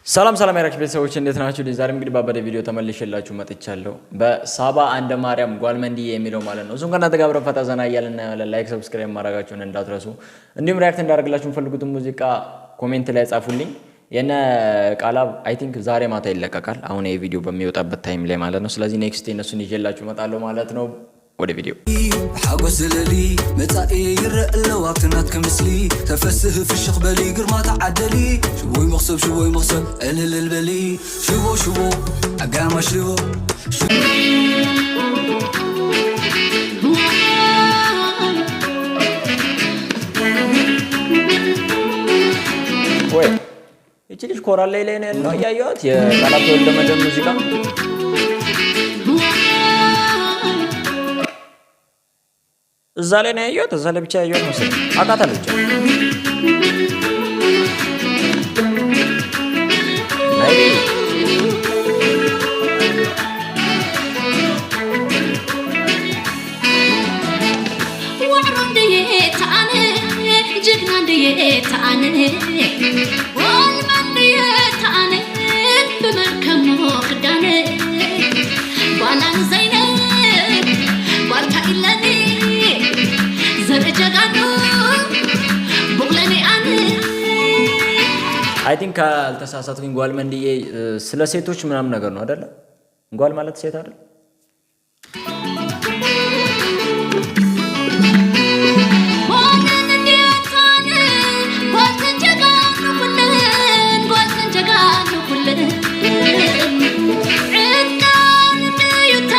ሰላም ሰላም ያራችሁ ቤተሰቦች፣ እንዴት ናችሁ? ዛሬም እንግዲህ ባበደ ቪዲዮ ተመልሼላችሁ መጥቻለሁ። በሳባ አንደ ማርያም ጓል መንድዬ የሚለው ማለት ነው። እሱን ከእናንተ ጋር አብረን ፈታ ዘና እያልን እናያለን። Like፣ subscribe ማድረጋችሁን እንዳትረሱ። እንዲሁም react እንዳደርግላችሁ የምፈልጉትን ሙዚቃ comment ላይ ጻፉልኝ። የነ ቃላብ I think ዛሬ ማታ ይለቀቃል፣ አሁን ይህ ቪዲዮ በሚወጣበት time ላይ ማለት ነው። ስለዚህ next እነሱን ይዤላችሁ እመጣለሁ ማለት ነው። ወደ ቪዲዮ። ሓጎስ ዘለሊ መጻኢ ይረአ ኣለዋ ኣብቲ ናትከ ምስሊ። ተፈስህ ፍሽኽ በሊ፣ ግርማ ተዓደሊ። ሽቦይ መኽሰብ፣ ሽቦይ መኽሰብ፣ እልልል በሊ። ሽቦ ሽቦ ኣጋማ ሽቦ። ወይ ይቺ ልጅ ኮራል ላይ ላይ ነው ያለው እያየኋት፣ የቃላብ ተወልደ ሙዚቃ እዛ ላይ ነው ያየኋት። እዛ ላይ ብቻ ያየኋት መሰለኝ። አውቃታለሁ ብቻ። ናይ ዋዕሮ እንድየታኣነ፣ ጅግና እንድየታኣነ፣ ወልማ እንድየታኣነ፣ ብመርከሞ ክዳነ፣ ጓላን ዘይነብ ጓልታ ኢለኒ፣ ዘርኢ ጀጋኑ ቡቕለኒ ኣነ። I think ካልተሳሳትኩኝ ጓል መንድዬ ስለ ሴቶች ምናምን ነገር ነው አይደለ? ጓል ማለት ሴት አይደል? ጓልን እንድየታኣነ፣ ጓልተን ጀጋኑ ኩለን፣ ጓልተን ጀጋኑ ኩለን፣ ዕጥቃን እንድዩታ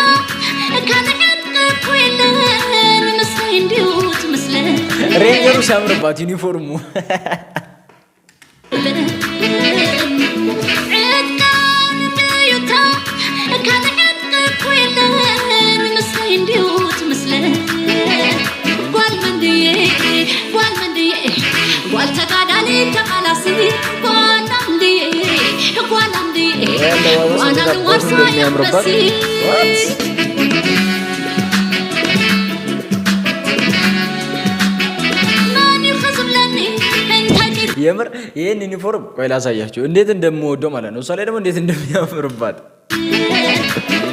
ካን ዕጥቂ እኮ የለን፣ ምስለይ እንዲሁ ትምስለን። ሬንጀሩ ሲያምርባት ዩኒፎርሙ። ዕጥቃን እንድዩታ ካን ዕጥቂ እኮ የለን፣ ምስለይ እንዲሁ ትምስለን። ጓል መንድዬ፣ ጓል መንድዬ፣ ጓል ተጋዳሊ ተቃላሲ፣ ጓል አንድዬ፣ ጓል አንድዬ። ይሄ አለባበስ ጓና እንዴት አባቱ ዋርሳ እንደሚያምርባት። ያንበሲ። What? መን እዩ ዝብለኒ እንታይ? የምር ይህን ዩኒፎርም ቆይ ላሳያችሁ እንዴት እንደምወደው ማለት ነው። እሷ ላይ ደግሞ እንዴት እንደሚያምርባት።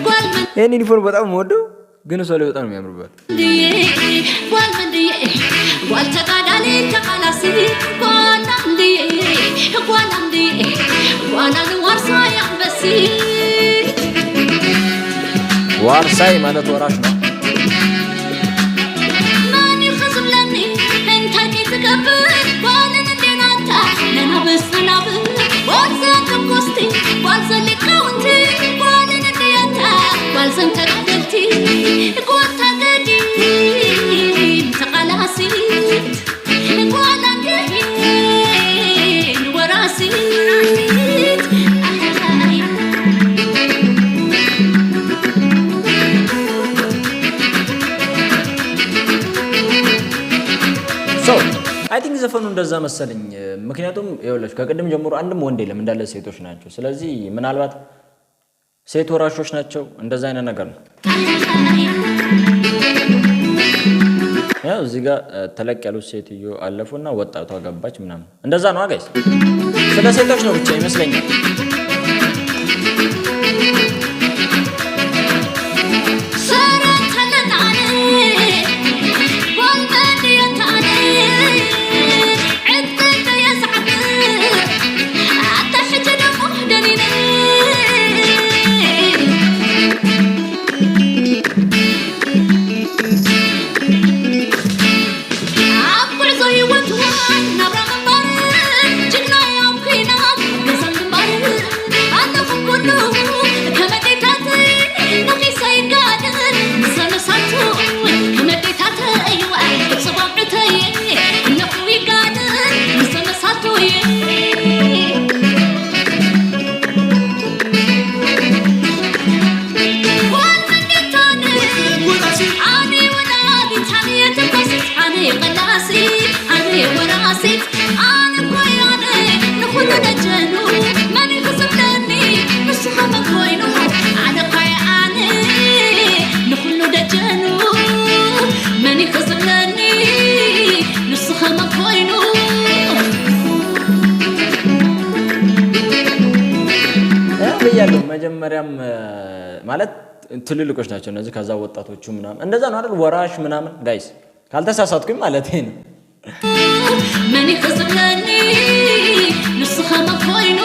ጓል ይህን ዩኒፎርም በጣም የምወደው ግን እሷ ላይ በጣም ነው የሚያምርባት። መንድዬ፣ ጓል መንድዬ፣ ጓል ተጋዳሊ ተቃላሲ፣ ጓል አንድዬ፣ ጓል አንድዬ፣ ጓና ዋርሳ ያንበሲ። ዋርሳይ ማለት ወራሽ ነው። መን እዩ ዝብለኒ እንታይ ትገብር? ጓልን እንዴናታ ነናብስ ነናብስ፣ ጓል ዘተኮስቲ፣ ጓል ዘሊቃውንቲ፣ ጓልን እንድያታ፣ ጓል ዘንተጋደልቲ፣ ጓል ታገዲም ተቃላሲት፣ ጓል አንድዬ ወራሲት ኣይ። So I think ዘፈኑ እንደዛ መሰለኝ። ምክንያቱም ይኸውላችሁ ከቅድም ጀምሮ አንድም ወንድ የለም፣ እንዳለ ሴቶች ናቸው። ስለዚህ ምናልባት ሴት ወራሾች ናቸው፣ እንደዛ አይነት ነገር ነው። ያው እዚህ ጋር ተለቅ ያሉት ሴትዮ አለፉና ወጣቷ ገባች ምናምን፣ እንደዛ ነው guys። ስለ ሴቶች ነው ብቻ ይመስለኛል። ሰረት ኣለናነ፣ ጓል መንድየታነ፣ ዕጥቂ የዝዓብ ኣታ ሕጂ ደሞ ደኒነ። ኣብ ጉዕዞ ህይወት ናብራ ምንባር፣ ጅግና ኣብ ኩናት ገዛን ግንባር። የመጀመሪያም ማለት ትልልቆች ናቸው እነዚህ። ከዛ ወጣቶቹ ምናምን እንደዛ ነው አይደል? ወራሽ ምናምን guys ካልተሳሳትኩኝ ማለት ነው። መን ክዝብለኒ ንስኸ መን ኮይኑ።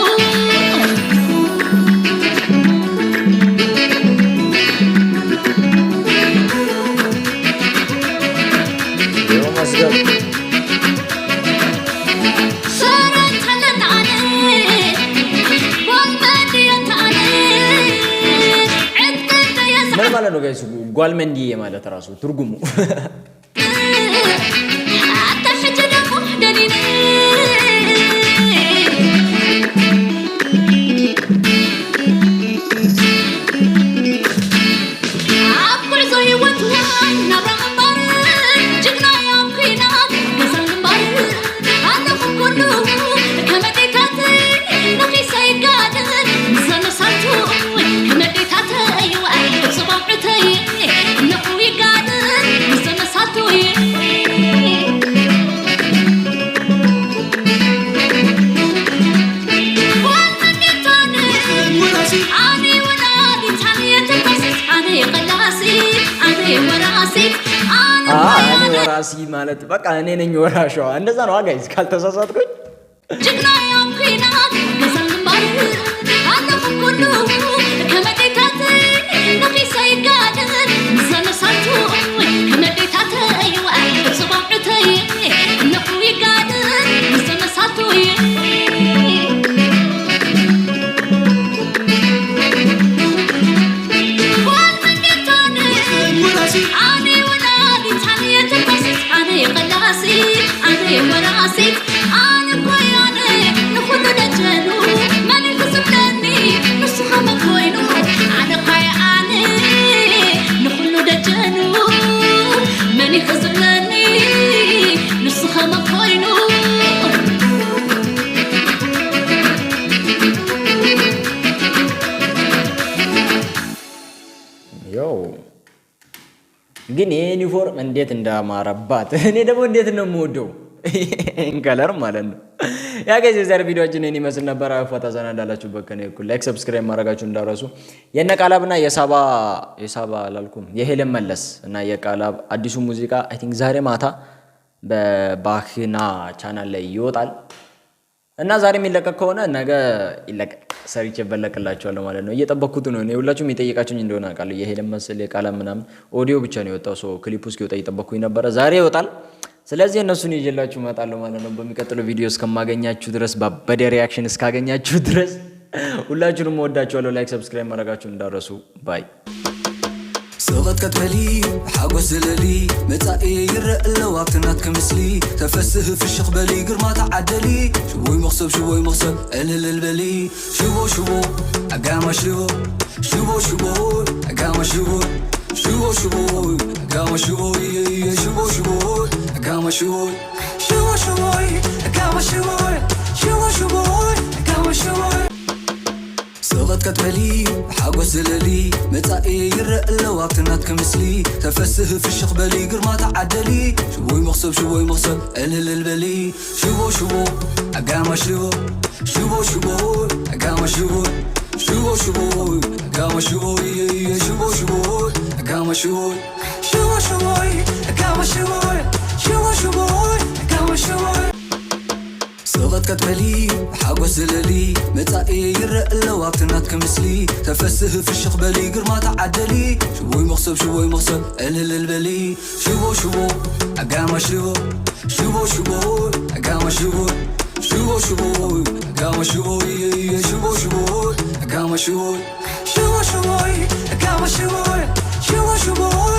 መስገብ። ሰረት ኣለና ኣነ ጓል መንድየ ኣነ ዕጥቅደየ። ምን ማለት ነው guys? ጓል መንድዬ ማለት ራሱ ትርጉሙ? ኣታ ሕጂ ደሞ ደኒነ። ኣብ ጉዕዞ ሂወት ዋይ ናብራ እምበር ጅግና ኣብ ኩናት ገዛ ግንባር ኣለኹ ኩሉ ከመዴታተይ ነኺሰ ይጋደል ምዘነሳቱ ከመዴታተይ ዋይ ፅባዑተይ እነኹ ይጋደል ምዘነሳቱ። ኣነ ወላዲት ኣነ ተኳሲት ኣነ ቀላሲ ኣነ ወራሲት ኣነ። እኔ ወራሲ ማለት በቃ እኔ ነኝ ወራሿ። እንደዛ ነው guys ካልተሳሳትኩኝ። ጅግና ኣብ ኩናት ገዛ ግንባር ኣለኹ ኩሉ ከመዴታተይ ነኺሰ ይጋደል ምዘነሳቱ ከመዴታተይ ዋይ ፅባዑተይ እነኹ ይጋደል ምዘነሳቱ። ጓል መንጌታነ ኣነ ወላዲት ኣነ ተኳሲት ኣነ ቀላሲ ኣነ ወራሲት ኣነ ኮይ ኣነ ንኩሉ ደጀኑ መን ክዝብለኒ ንስኸ መን ኮይኑ ኣነ ኮይ ኣነ ንኩሉ ደጀኑ መን ክዝብለኒ ንስኸ መን ኮይኑ። Yo፣ ግን ይሄ ዩኒፎርም እንዴት እንዳማረባት! እኔ ደግሞ እንዴት ነው የምወደው ይሄን color ማለት ነው። Yeah guys፣ የዛሬ ቪዲዮአችን ይህን ይመስል ነበር። ፈታ ዘና እንዳላችሁበት ከኔ እኩል like፣ subscribe ማድረጋችሁ እንዳረሱ። የነ ቃላብና የሳባ፣ የሳባ አላልኩም፣ የሄለን መለስ እና የቃላብ አዲሱ ሙዚቃ I think ዛሬ ማታ በባህና ቻናል ላይ ይወጣል። እና ዛሬ የሚለቀቅ ከሆነ ነገ ይለቀቅ ሰርቼ በለቅላችኋለሁ ማለት ነው። እየጠበኩት ነው። እኔ ሁላችሁም የጠየቃችሁኝ እንደሆነ አውቃለሁ። የሄለን መሰል የቃላብ ምናምን ኦዲዮ ብቻ ነው የወጣው። So ክሊፑ እስኪወጣ እየጠበኩኝ ነበረ። ዛሬ ይወጣል። ስለዚህ እነሱን ይዤላችሁ እመጣለሁ ማለት ነው። በሚቀጥለው ቪዲዮ እስከማገኛችሁ ድረስ፣ ባበደ reaction እስካገኛችሁ ድረስ ሁላችሁንም እወዳችኋለሁ። Like፣ subscribe ማድረጋችሁን እንዳረሱ። Bye። ስቕት በሊ ሓጎስ ዘለሊ መጻኢ ይረአ ኣለዋ ኣብቲ ናትክ ምስሊ ተፈስህ ፍሽኽ በሊ ግርማ ተዓደሊ ሽቦይ መኽሰብ ሽቦይ መኽሰብ ዕልልል በሊ ሽቦ ሽቦ ኣጋማ ሽቦ ሽቦ ሽቦ ኣጋማ ሽቦ ሽቦ ሽቦ ኣጋማ ሽቦ ሽቦ ሽቦ ኣጋማ ሽቦ ሽቦ ሽቦ ኣጋማ ሽቦ ሽቦ ሽቦ ኣጋማ ሽቦ ስቕት በሊ ሓጎስ ዘለሊ መጻኢ ይረአ ኣለዋ ኣብቲ ናትክ ምስሊ ተፈስህ ፍሽኽ በሊ ግርማ ተዓደሊ ሽቦይ መኽሰብ ሽቦይ መኽሰብ ዕልልል በሊ ሽቦ ሽቦ ኣጋማ ሽቦ ሽቦ ሽቦ ኣጋማ ሽቦ ሽቦ ሽቦ ኣጋማ ሽቦ ሽቦ ሽቦ ኣጋማ ሽቦ ሽቦ ሽቦ ኣጋማ ሽቦ ሽቦ ሽቦ ኣጋማ ሽቦ ስቕት በሊ ሓጎስ ዘለሊ መጻኢ ይረአ ኣለዋ ኣብቲ ናትክ ምስሊ ተፈስህ ፍሽኽ በሊ ግርማ ተዓደሊ ሽቦይ መኽሰብ ሽቦይ መኽሰብ ዕልልል በሊ ሽቦ ሽቦ ኣጋማ ሽቦ ሽቦ ሽቦ ኣጋማ ሽቦ ሽቦ ሽቦ ኣጋማ ሽቦ ሽቦ ሽቦ ኣጋማ ሽቦ ሽቦ ሽቦ ኣጋማ ሽቦ ሽቦ ሽቦ።